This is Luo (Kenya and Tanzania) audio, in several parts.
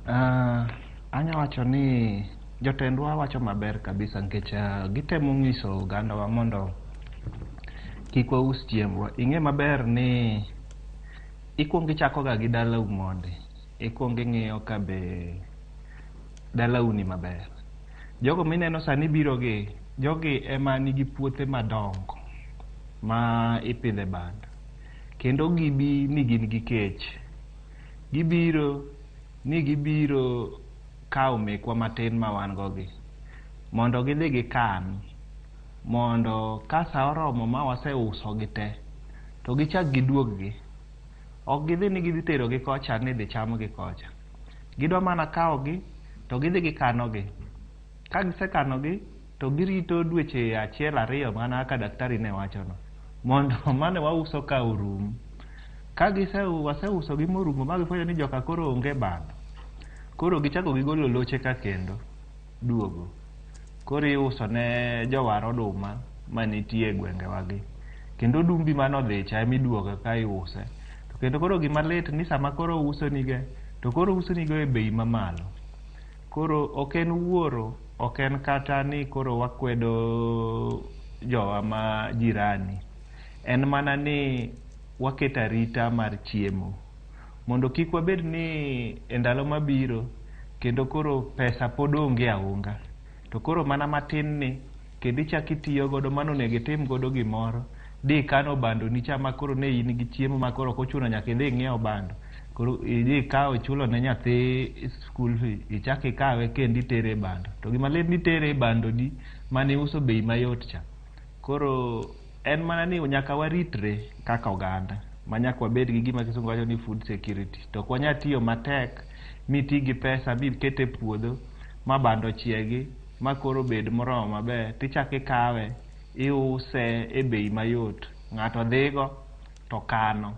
Anya wacho ni jotendwa wacho maber kabisa nikech gitemo nyiso ogandawa mondo kik waus chiembwa. Ing'e maber ni ikuongo ichakoga gi dalau mondi. Ikuongo ing'iyo ka be dalau ni maber. Jogo mineno sani biro gi, jogi ema nigi puothe madongo ma ipidhe bando. Kendo gibi ni gin gi kech. Gibiro ni gibiro kawo mekwa matin ma wan go gi mondo gidhi gikan mondo ka sa oromo ma waseuso gi te to gichak giduog gi. Ok gidhi ni gidhi tero gi kocha ni idhi cham gi kocha. Gidwa mana kawo gi to gidhi gikano gi. Ka gisekano gi to girito dweche achiel ariyo mana kaka daktari ne wacho no mondo mane wauso ka orum. Ka waseuso gi morumo ma gifwenyo ni joka koro onge bando. Koro gichako gigolo loche ka kendo duogo. Koro iuso ne jowar oduma manitie e gwengewa gi. Kendo odumbi manodhi cha emiduogo ka iuse. To kendo koro gima lit ni sama koro ouso nige to koro ouso nigo e bei mamalo. Koro ok en wuoro, ok en kata ni koro wakwedo jowa ma jirani. En mana ni waketo arita mar chiemo. Mondo kik wabed ni e ndalo mabiro kendo koro pesa pod onge aonga. To koro mana matin ni kendo ichak itiyo godo mano onego itim godo gimoro. Di ikano bando ni cha ma koro ne in gi chiemo ma koro ok ochuno nyaka idhi ing'iew bando. Koro idhi ikaw ichulo ne nyathi school fee, ichak ikawe kendo itere e bando. To gima lit ni itere e bando ni mane iuso bei mayot cha. Koro en mana ni nyaka waritre kaka oganda ma nyaka wabed gi gima kisungu wacho ni food security. To ok wanyal tiyo matek miti gi pesa miket e puodho ma bando chiegi ma koro bed moromo maber tichak ikawe iuse e bei mayot. Ng'ato dhigo to kano.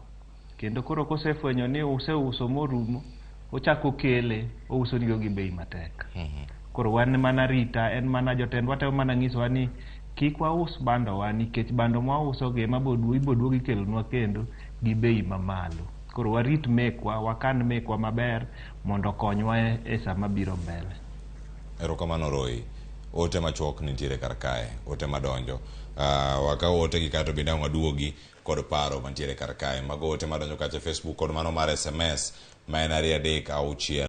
Kendo koro kosefwenyo ni useuso morumo, ochako okele ouso nigo gi bei matek. Koro wan mana rita, en mana jotendwa temo mana nyisowa ni kik waus bandowa nikech bando mwauso gi ema ibo duog ikelonwa kendo gi bei mamalo. Koro warit mekwa, wakan mekwa maber mondo okonywa e sama biro mbele. Erokamano Roy. Ote machuok nitiere kar kae, ote madonjo. Wakaw ote gi kato bende ang' waduogi kod paro mantiere kar kae. Mago ote madonjo kacha e Facebook kod mano mar SMS ma en 2 3 6.